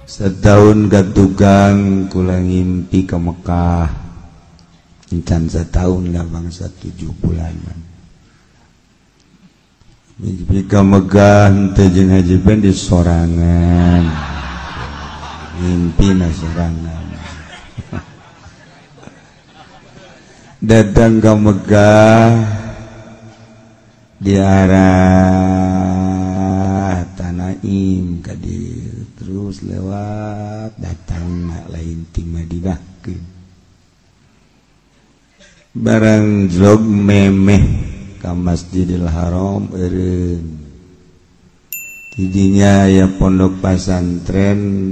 Setahun ka tukang kula ngimpi ke Mekah. Encan setahun lah bangsa 7 bulanan. Mimpi ke Mekah henteu jeung Haji Pendi sorangan. Mimpi na sorangan. Datang ke Mekah di arah Tanaim kadir terus lewat datang lain ti Madinah ke barang jlog memeh ka Masjidil Haram eureun tidinya ya pondok pesantren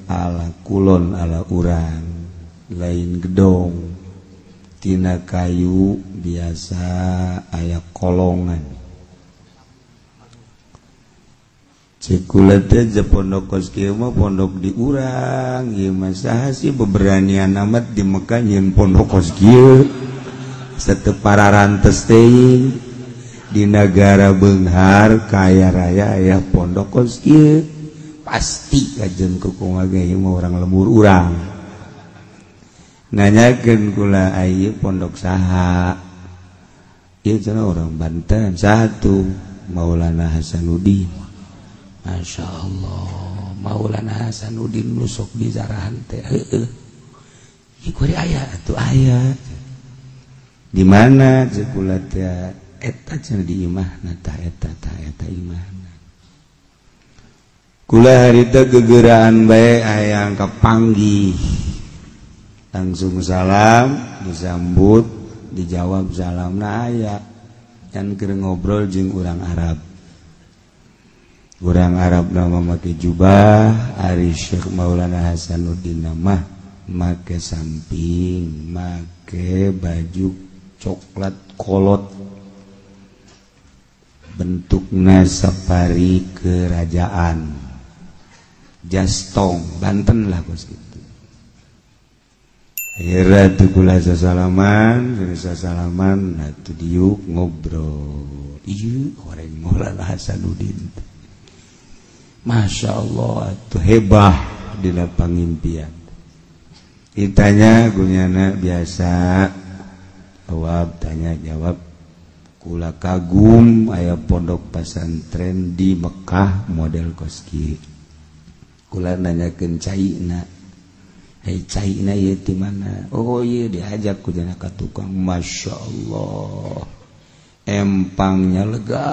ala kulon ala urang lain gedong tina kayu biasa aya kolongan. Cekula teh je pondok kos kieu mah pondok di urang ieu mah saha sih beberanian amat di Mekah nyieun pondok kos kieu sateu pararantes teuing di nagara beunghar kaya raya aya pondok kos kieu pasti kajeun kumaha ge ieu mah urang lembur urang. Nanyakeun kula ieu pondok saha ieu cenah orang Banten saha tuh Maulana Hasanuddin. Masya Allah Maulana Hasanuddin nusok di zarahan teh heueuh ieu kuari aya atuh aya di mana ceuk kula teh eta cenah di imahna tah eta tah eta imahna kula harita gegeraan bae hayang kapanggih langsung salam disambut dijawab salamna aya kan keur ngobrol jeung urang Arab. Urang Arab nama make jubah, ari Syekh Maulana Hasanuddin nama make samping, make baju coklat kolot bentukna safari kerajaan jastong Banten lah kos gitu. Akhirnya tuh kula sasalaman, sasalaman, atuh diuk ngobrol. Ieu orang Maulana Hasanuddin. Masya Allah tuh hebah dina pangimpian. Ditanya gunyana biasa jawab tanya jawab. Kula kagum aya pondok pesantren di Mekah model kos kieu. Kula nanyakeun caina. Hei caina ieu ti mana? Oh ieu diajak ku jana ka tukang. Masya Allah. Empangnya lega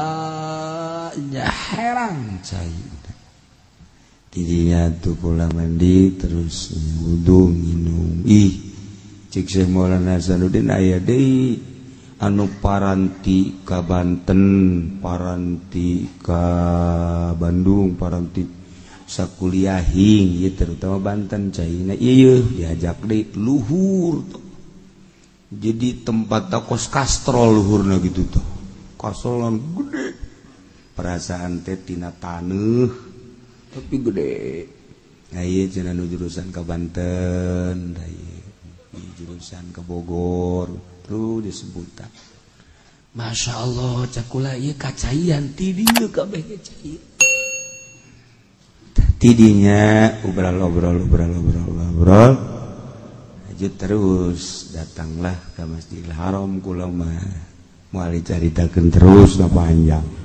nya herang cai. Tidinya tuh kula mandi terus wudu minum. Ih cik Syekh Maulana Hasanuddin aya deui anu paranti ka Banten, paranti ka Bandung, paranti sakuliahing ieu terutama Banten caina ieu diajak deui luhur tuh. Jadi tempat kos kastrol luhurna gitu tuh. Kastrolan gede. Perasaan teh tina taneuh tapi gede. Nah ieu cenah nu jurusan ka Banten, da ieu jurusan ka Bogor, terus disebutan. Masya Allah, cakula ieu kacaian ti dieu kabeh ge cai. Tidinya obrol-obrol obrol-obrol. Lanjut terus datanglah ke Masjidil Haram kula mah. Moal dicaritakeun terus na panjang.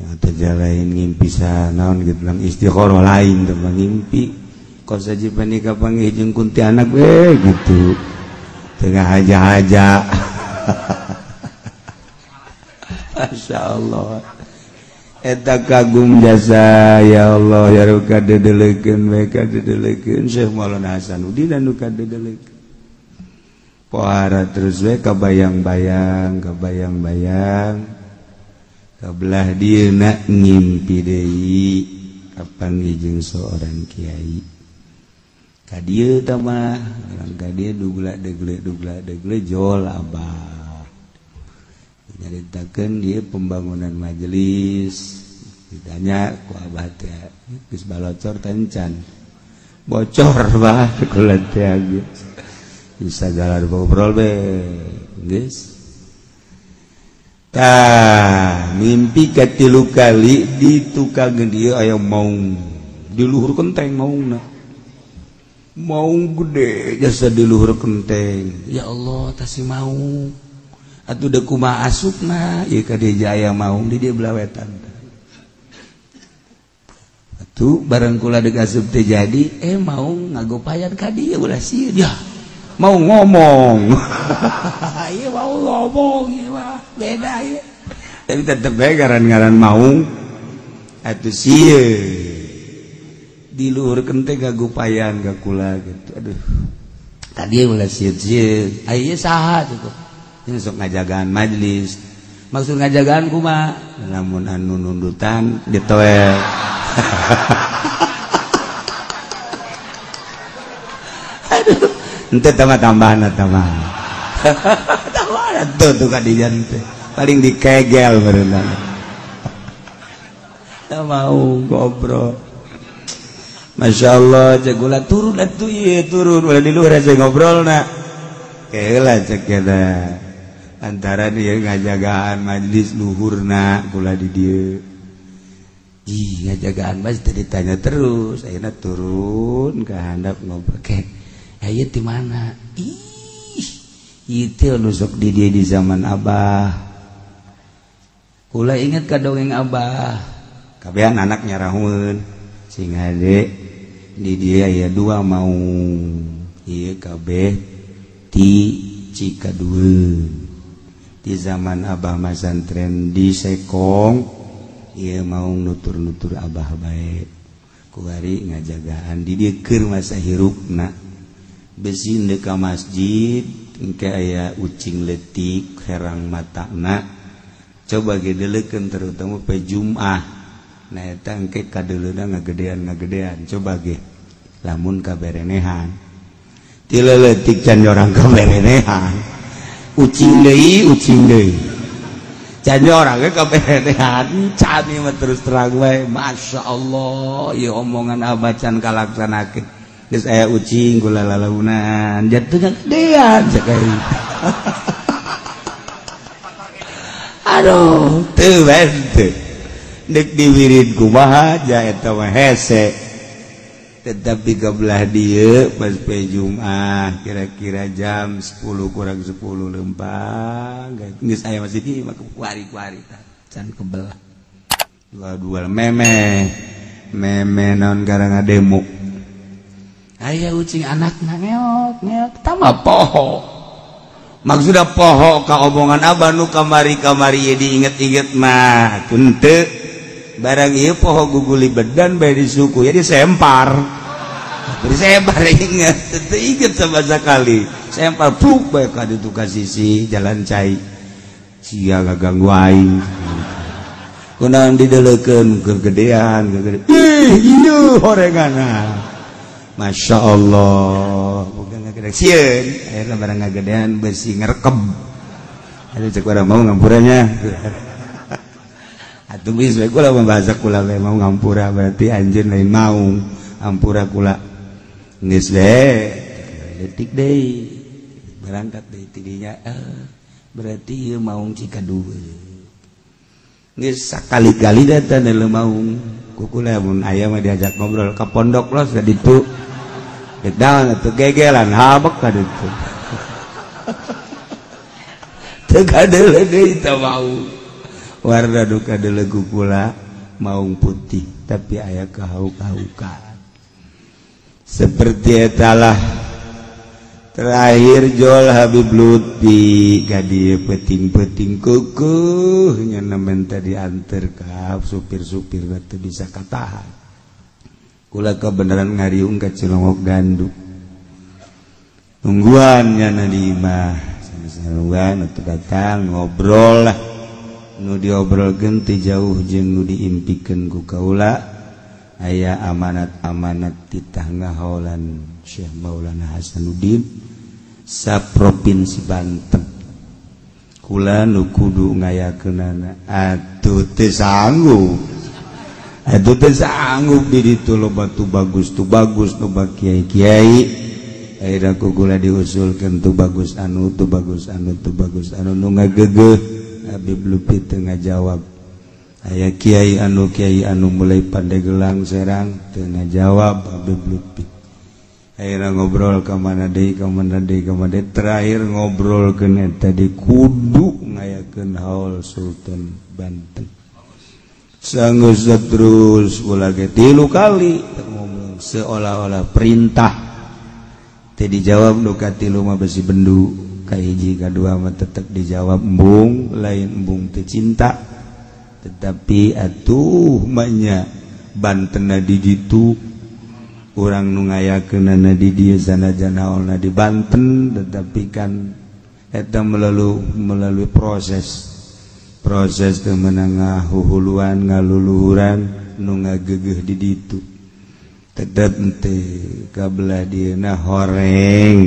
Yang terjalain ngimpi naon gitu bilang istikharah lain tuh ngimpi kos saja panika panggih jeung kuntianak we gitu tengah haja-haja. Masya Allah eta kagum jasa ya Allah ya ruka dedelekeun we kadedelekeun Syekh Maulana Hasanuddin anu kadedelekeun pohara terus we kabayang-bayang kabayang-bayang kabelah dieuna ngimpi deui kapanggih jeung seorang kiai ka dieu tah mah urang ka dieu dugla degle jol abah nyaritakeun dieu pembangunan majelis ditanya ku abah teh geus balocor tencan bocor bah kula teh geus bisa jalan ngobrol be geus. Tah mimpi katilu kali di tukang dieu aya maung. Di luhur kenteng maungna. Maung gede jasa di luhur kenteng. Ya Allah, tasi maung. Atuh deuk kumaha asupna ieu ka dieu aya maung di dieu belah wetan. Atuh bareng kula deuk asup teh jadi maung ngagopayan ka dieu ulah sieun. Ya, mau ngomong. Ieu mau ngomong ieu mah beda ieu. Tapi tetep bae ngaran-ngaran maung atuh sieun. Di luhur kenteng ngagopayan ka kula gitu. Aduh. Tadi ulah sieun-sieun. Aya saha tuh. Ini sok ngajagaan majelis. Maksud ngajagaan kumaha? Lamun anu nundutan ditoel. Aduh, ente tambah-tambahan tambah. Tambahan tuh tuh kadijan teh. Paling dikegel berenang. Teu mau ngobrol. Masya Allah, cek gula turun atuh ieu turun ulah di luhur aja ngobrolna. Keula cek eta. Antara dia ngajagaan majelis luhurna kula di dieu. Ih, ngajagaan majelis ditanya terus, ayeuna turun ka handap ngobrol ke. Aya di mana? Ih, itu nu sok di dieu di zaman Abah. Kula inget ka dongeng Abah. Kabehan anak nyarahueun. Sing hade di dia ya dua mau ieu kabeh ti Cikadueun di zaman Abah masantren di Sekong ieu mau nutur-nutur Abah bae kuari ngajagaan di dieu keur masa hirupna besi deuk ka masjid engke aya ucing leutik herang matana coba gedeleukeun terutama pe Jumat. Nah eta engke kadeuleuna ngagedean-ngagedean coba ge lamun kaberenehan ti leutik can orang kaberenehan ucing deui can orang ge kaberenehan can ieu mah terus terang wae Masya Allah ieu omongan abah can kalaksanakeun geus aya ucing kula lalaunan jatuh ngagedean cek aing. Aduh teu bae teu dek diwirid kumaha ja eta mah hese. Tetapi kebelah dieu pas pe Jumat kira-kira jam 10 kurang 10 lempang geus aya masjid ieu mah kuari-kuari tah can kebelah dua-dua meme meme naon gara ngademo aya ucing anakna ngeok ngeok tah poho maksudna poho ka omongan abah nu kamari-kamari ye diinget-inget mah teu barang ieu poho guguli bedan bae di suku ya disempar. Disempar inget, teu inget sama sekali. Sempar pluk bae ka ditu ka sisi jalan cai. Sia ganggu aing. Kunaon dideleukeun kegedean, kegedean. Ih, ieu horenganna. Masya Allah, bukan ngagedean sieun, akhirna barang ngagedean besi ngerekem. Aduh cek urang mau ngampuranya. Atuh geus we kula membahasa kula we mau ngampura berarti anjeun lain mau ampura kula. Geus we detik deui berangkat deui tidinya berarti ieu maung Cikadueun. Geus sakali-kali datang deuleu maung ku kula mun aya mah diajak ngobrol ka pondok los ka ditu. Dek daun atuh gegelan habek ka ditu. Teu kadeuleu deui tah maung. Warna duka delegu kula maung putih tapi aya kahauk-kahukan seperti etalah terakhir jol Habib Lutfi ka dieu peuting-peuting keukeeh nya minta dianter ka supir-supir teu bisa katahan kula kebenaran ngariung ka Cilongok Gandu tungguan nya di imah saluan atuh datang ngobrol lah nu diobrolkeun ti jauh jeung nu diimpikeun ku kaula aya amanat-amanat titah ngaholan Syekh Maulana Hasanuddin sa provinsi Banten kula nu kudu ngayakeunana atuh teu sanggup di ditu loba tu bagus loba kiai-kiai ayeuna ku kula diusulkeun tu bagus anu tu bagus anu tu bagus anu nu ngagegeuh Habib Lutfi teu ngajawab. Aya kiai anu mulai Pandegelang Serang teu ngajawab Habib Lutfi. Akhirnya ngobrol ka mana deui ka mana deui ka mana deui, terakhir ngobrol keun eta di kudu ngayakeun haul Sultan Banten. Sanggeus terus ulah ge 3 kali ngomong seolah-olah perintah. Teu dijawab nu katilu mah besi bendu, ka hiji ka dua mah tetep dijawab embung, lain embung teu cinta. Tetapi atuh mah Bantenna di ditu urang nu ngayakeunana di dieu sanajan haolna di Banten, tetapi kan eta melalui proses teu meunang ngahuhuluan ngaluluhuran nu ngagegeuh di ditu tetep teh kabelah dieuna horeng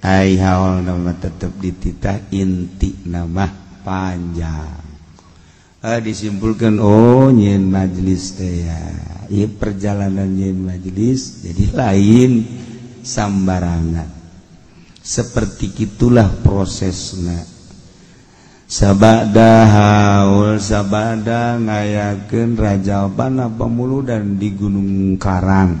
ai haolna mah tetep dititah intina mah panjang. Disimpulkan oh nyeun majelis teh ya, ieu perjalanan nyeun majelis jadi lain sambarangan. Seperti itulah prosesna. Sabada haul sabada ngayakeun rajaban pamuludan di Gunung Karang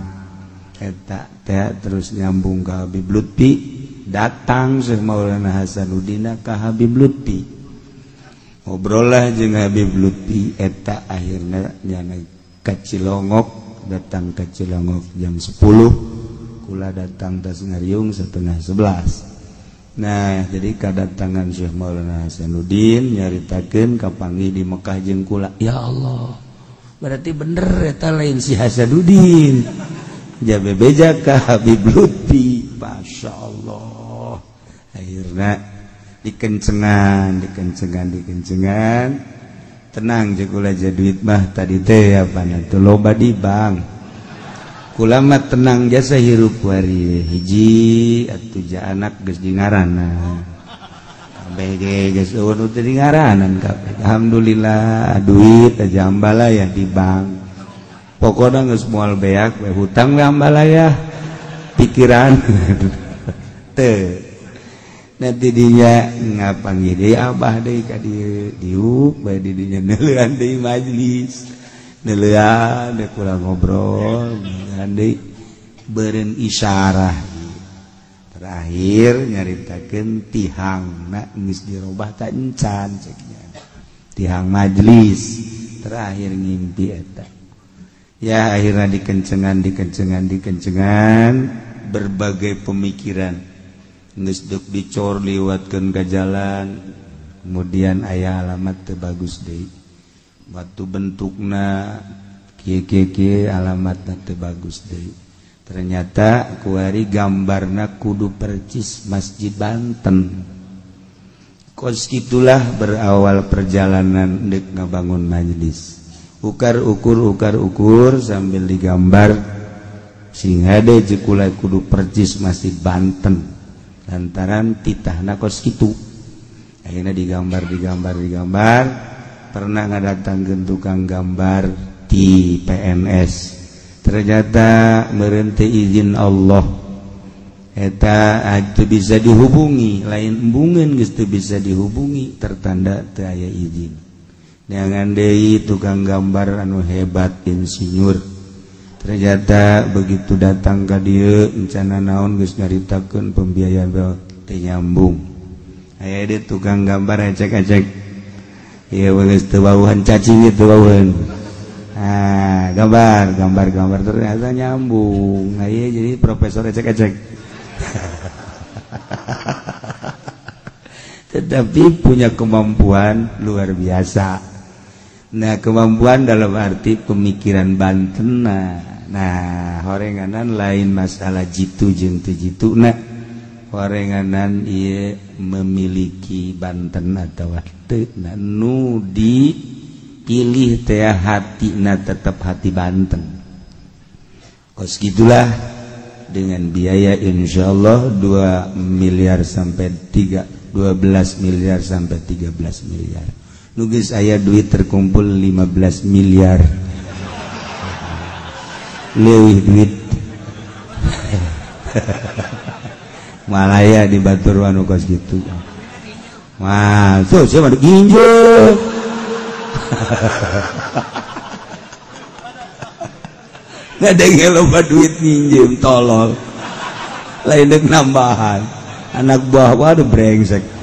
eta teh terus nyambung ka Habib Lutfi, datang Syekh Maulana Hasanuddin ka Habib Lutfi. Ngobrollah jeung Habib Lutfi eta akhirna nyana ka Cilongok, datang ka Cilongok jam 10, kula datang tas ngariung 10:30. Nah, jadi kadatangan Syekh Maulana Hasanuddin nyaritakeun kapanggih di Mekah jeung kula. Ya Allah, berarti bener eta lain si Hasanuddin. Jabe beja ka Habib Lutfi, Masya Allah. Akhirna dikencengan tenang je kula aja duit mah tadi teh apana teu loba di bank kula mah tenang jasa hirup wari hiji atuh ja anak geus di ngaranna kabeh ge geus eueun teu di ngaranan kabeh alhamdulillah duit aja ambalaya di bank pokona geus moal beak we hutang we ambalaya pikiran teu nanti dinya ngapanggih deui abah deui ka dieu diuk bae di dinya neuleuan deui majelis neuleuan deui kula ngobrol neuleuan deui beureun isyarah terakhir nyaritakeun tihangna geus dirobah ta encan cek nya tihang majelis terakhir ngimpi eta ya akhirna dikencengan berbagai pemikiran geus deuk dicor liwatkeun ka jalan kemudian aya alamat teu bagus deui batu bentukna kieu kieu alamatna teu bagus deui ternyata kuari gambarna kudu percis Masjid Banten. Kos itulah berawal perjalanan deuk ngabangun majelis. Ukar ukur sambil digambar sing hade jeung kula kudu percis Masjid Banten lantaran titahna kos kitu. Akhirnya digambar pernah ngadatangkeun tukang gambar di PNS ternyata meureun teu izin Allah eta teu bisa dihubungi lain embungeun geus teu bisa dihubungi tertanda teu aya izin. Neangan deui tukang gambar anu hebat insinyur ternyata begitu datang ka dieu encana naon geus nyaritakeun pembiayaan teu nyambung. Aya deui tukang gambar ecek-ecek ieu geus teu wauhan cacing teu wauhan. Ah, gambar ternyata nyambung. Aya jadi profesor ecek-ecek. Tetapi punya kemampuan luar biasa. Nah, kemampuan dalam arti pemikiran Banten. Nah, horenganan lain masalah jitu jeung teu jitu. Nah, horenganan ieu memiliki Banten atawa teu. Nah, nu dipilih teh hatina tetap hati Banten. Kos gitulah dengan biaya insyaallah 2 miliar sampai 3, 12 miliar sampai 13 miliar. Nu geus aya duit terkumpul 15 miliar. Leuwih duit. Malaya di batur anu kos kitu. Wah, tuh siapa ginjo. Ngadenge loba duit minjem tolol. Lain dek nambahan. Anak buah waduh brengsek.